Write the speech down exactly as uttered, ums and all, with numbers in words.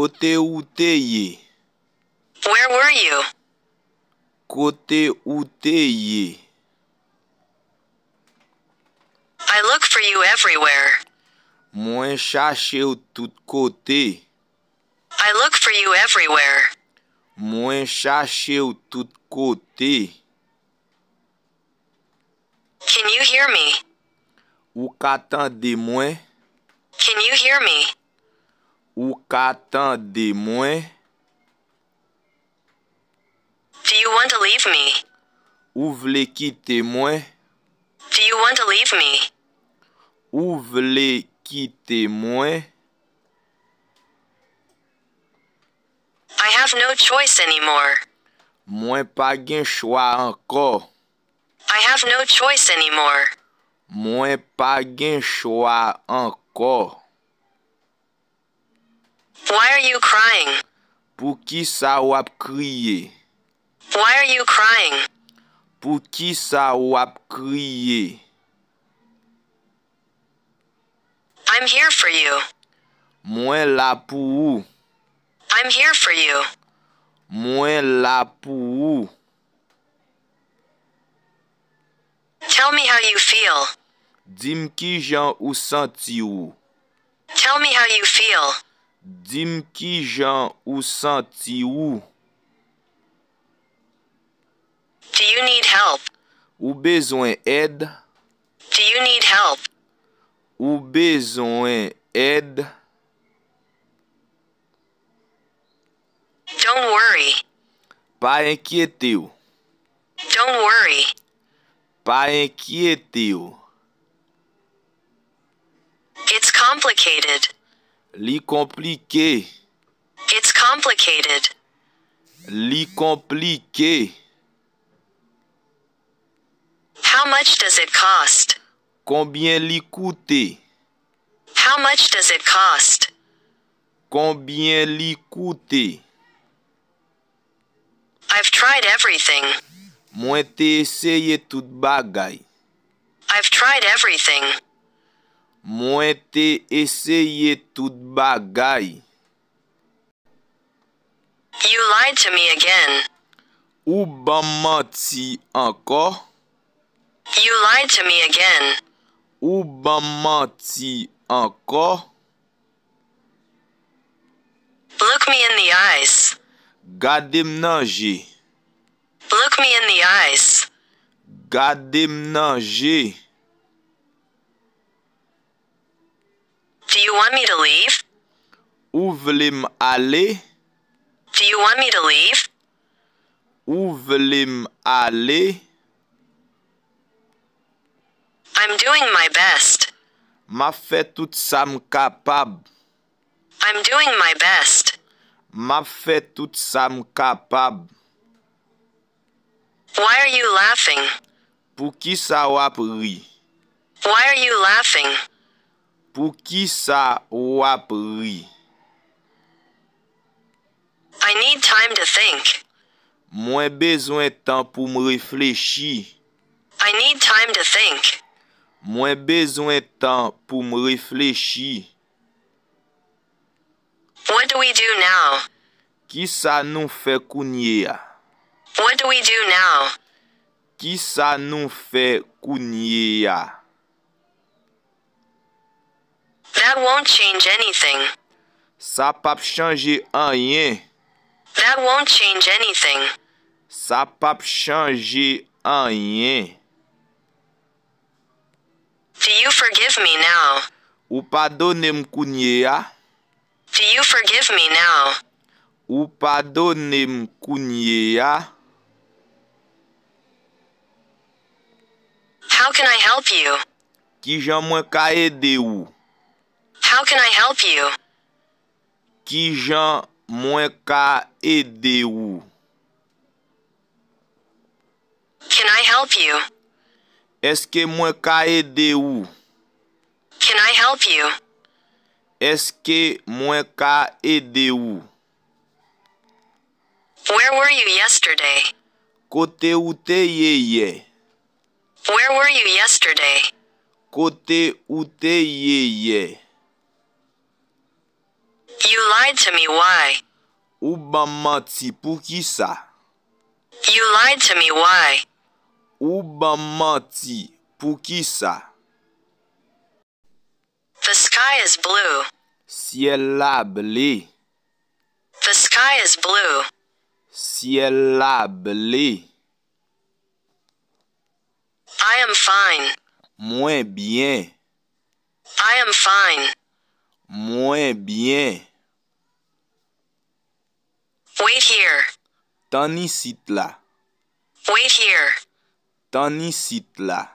Kote ou te ye? Where were you? Kote ou te ye? I look for you everywhere. Mwen chache w tout kote. I look for you everywhere. Mwen chache w tout kote. Can you hear me? Ou ka tande mwen? Can you hear me? Ou ka tande mwen? Do you want to leave me? Ou vle kite mwen? Do you want to leave me? Ou vle kite mwen? I have no choice anymore. Mwen pa gen chwa ankò. I have no choice anymore. Mwen pa gen chwa ankò. Why are you crying? Poukisa w ap kriye? Why are you crying? Poukisa w ap kriye? I'm here for you. Mwen la pou ou. I'm here for you. Mwen la pou ou. Tell me how you feel. Di m kijan ou santi w. Tell me how you feel. Di m kijan ou santi w. Do you need help? Ou bezwen èd? Do you need help? Ou bezwen èd? Don't worry. Pa enkyete w. Don't worry. Pa enkyete w. It's complicated. Li konplike. It's complicated. Li konplike. How much does it cost? Konbyen li koute? How much does it cost? Konbyen li koute? I've tried everything. Mwen te eseye tout bagay. I've tried everything. Mwen te eseye tout bagay. You lied to me again. Ou ban m manti ankò. You lied to me again. Ou ban m manti ankò. Look me in the eyes. Gade m nan je. Look me in the eyes. Gade m nan je. Do you want me to leave? Ou vle m ale? Do you want me to leave? Ou vle m ale? I'm doing my best. M ap fè tout sa m kapab. I'm doing my best. M ap fè tout sa m kapab. Why are you laughing? Poukisa w ap ri? Why are you laughing? Poukisa w ap ri? I need time to think. Mwen bezwen tan pou m reflechi. I need time to think. Mwen bezwen tan pou m reflechi. What do we do now? Kisa nou fè kounye a? What do we do now? Kisa nou fè kounye a? That won't change anything. Sa p ap chanje anyen. That won't change anything. Sa p ap chanje anyen. Do you forgive me now? Ou padone m kounye a? Do you forgive me now? Ou padone m kounye a? How can I help you? Kijan mwen ka ede ou? How can I help you? Kijan mwen ka ede ou? Can I help you? Èske mwen ka ede ou? Can I help you? Èske mwen ka ede ou? Where were you yesterday? Kote ou te ye yè? Where were you yesterday? Kote ou te ye yè? You lied to me, why? Ou ban m manti poukisa? You lied to me, why? Ou ban m manti poukisa? The sky is blue. Syèl la ble. The sky is blue. Syèl la ble. I am fine. Mwen byen. I am fine. Mwen byen. Wait here. Tann isit la. Wait here. Tann isit la.